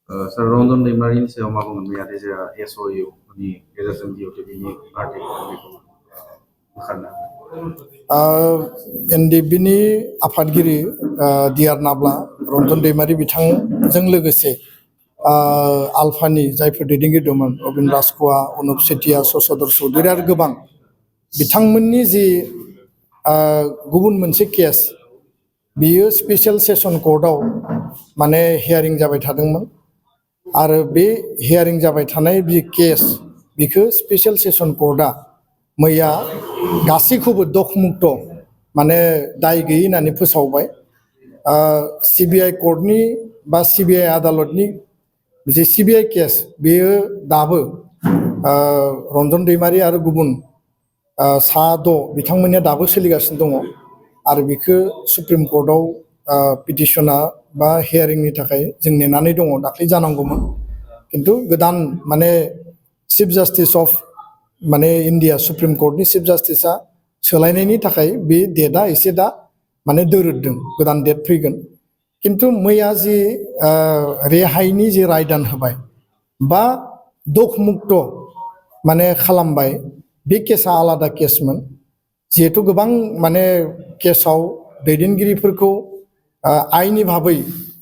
सार रन्जन दैमारिनि सायाव मा बुंगोन मैया जे एसअइउ नि गेजेरजों डिअटिभिनि आर्टिकेल बेखौ बोखारनो एनडिएफबिनि आफादगिरि डिआर नाब्ला रन्जन दैमारि बिथांजों लोगोसे आल्फानि जायफोर दैदेनगिरि दंमोन अबिन राजख'वा अनुप सेतिया शशधर चौधुरी आरो गोबां बिथांमोननि जि गुबुन मोनसे केस बियो स्पेशल सेसन कर्टआव माने हियारिं जाबाय थादोंमोन आरो बे हियारिं जाबाय थानाय जि केस बिखौ स्पेशल सेसन कर्टआ मैया गासैखौबो दखमुक्त माने दाय गैयै होननानै फोसावबाय सिबिआइ कर्टनि बा सिबिआइ आदालतनि जे सिबिआइ केस बेयो दाबो रन्जन दैमारि आरो गुबुन सा 6 बिथांमोननिया दाबो सोलिगासिनो दङ आरो बेखौ सुप्रिम कर्टआव पिटिसना बा हियारिंनि थाखाय जों नेनानै दङ दाख्लै जानांगौमोन किन्तु गोदान माने चिफ जास्टिस अफ माने इन्डिया सुप्रिम कर्टनि चिफ जास्टिसआ सोलायनायनि थाखाय बे डेटआ एसे दा माने दोरोददों गोदान डेट फैगोन किन्तु मैया जि रेहायनि जि रायदान होबाय बा दखमुक्त माने खालामबाय बे केसा आलादा केसमोन जिहेतु गोबां माने केसाव दैदेनगिरिफोरखौ आइनि भाबै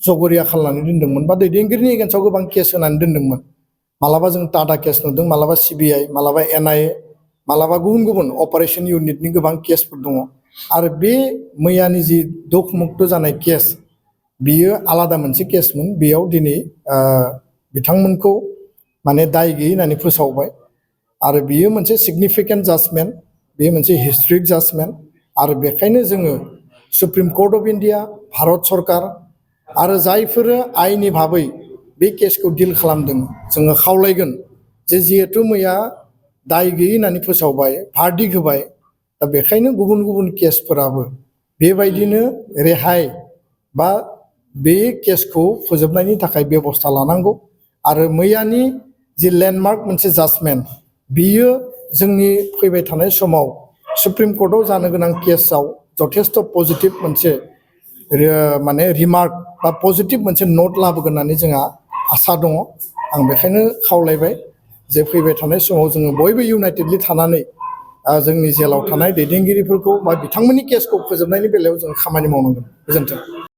जगरिया खालामनानै दोनदोंमोन बा दैदेनगिरिनि एगेन्स्टआव गोबां केस होनानै दोनदोंमोन मालाबा जों टाटा केस नुदों मालाबा सिबिआइ मालाबा एनआइए मालाबा गुबुन गुबुन अपारेशन इउनिटनि गोबां केसफोर दङ आरो बे मैयानि जि दखमुक्त जानाय केस बियो आलादा मोनसे केसमोन बेयाव दिनै बिथांमोनखौ माने दाय गैयै होननानै फोसावबाय आरो बियो मोनसे सिगनिफिकेन्ट जाजमेन्ट बेयो मोनसे हिस्ट्रिक जाजमेन्ट आरो बेखायनो जोङो supreme court of India Bharat सरकार आरो जायफोरो आइनि भाबै बे केसखौ डिल खालामदों जोङो खावलायगोन जे जिहेतु मैया दाय गैयै होननानै फोसावबाय भार्डिक्ट होबाय दा बेखायनो गुबुन गुबुन केसफोराबो बेबायदिनो रेहाय बा बे केसखौ फोजोबनायनि थाखाय बेबस्था लानांगौ आरो मैयानि जि लेन्डमार्क मोनसे जाजमेन्ट बियो जोंनि फैबाय थानाय समाव सुप्रिम कर्टआव जानो गोनां केसआव जथेस्थ पजिटिभ मोनसे माने रिमार्क बा पजिटिभ मोनसे नोट लाबोगोन होननानै जोंहा आसा दङ आं बेखायनो खावलायबाय जे फैबाय थानाय समाव जोङो बयबो इउनाइटेडलि थानानै जोंनि जेलाव थानाय दैदेनगिरिफोरखौ बा बिथांमोननि केसखौ फोजोबनायनि बेलायाव जों खामानि मावनांगोन गोजोन्थों।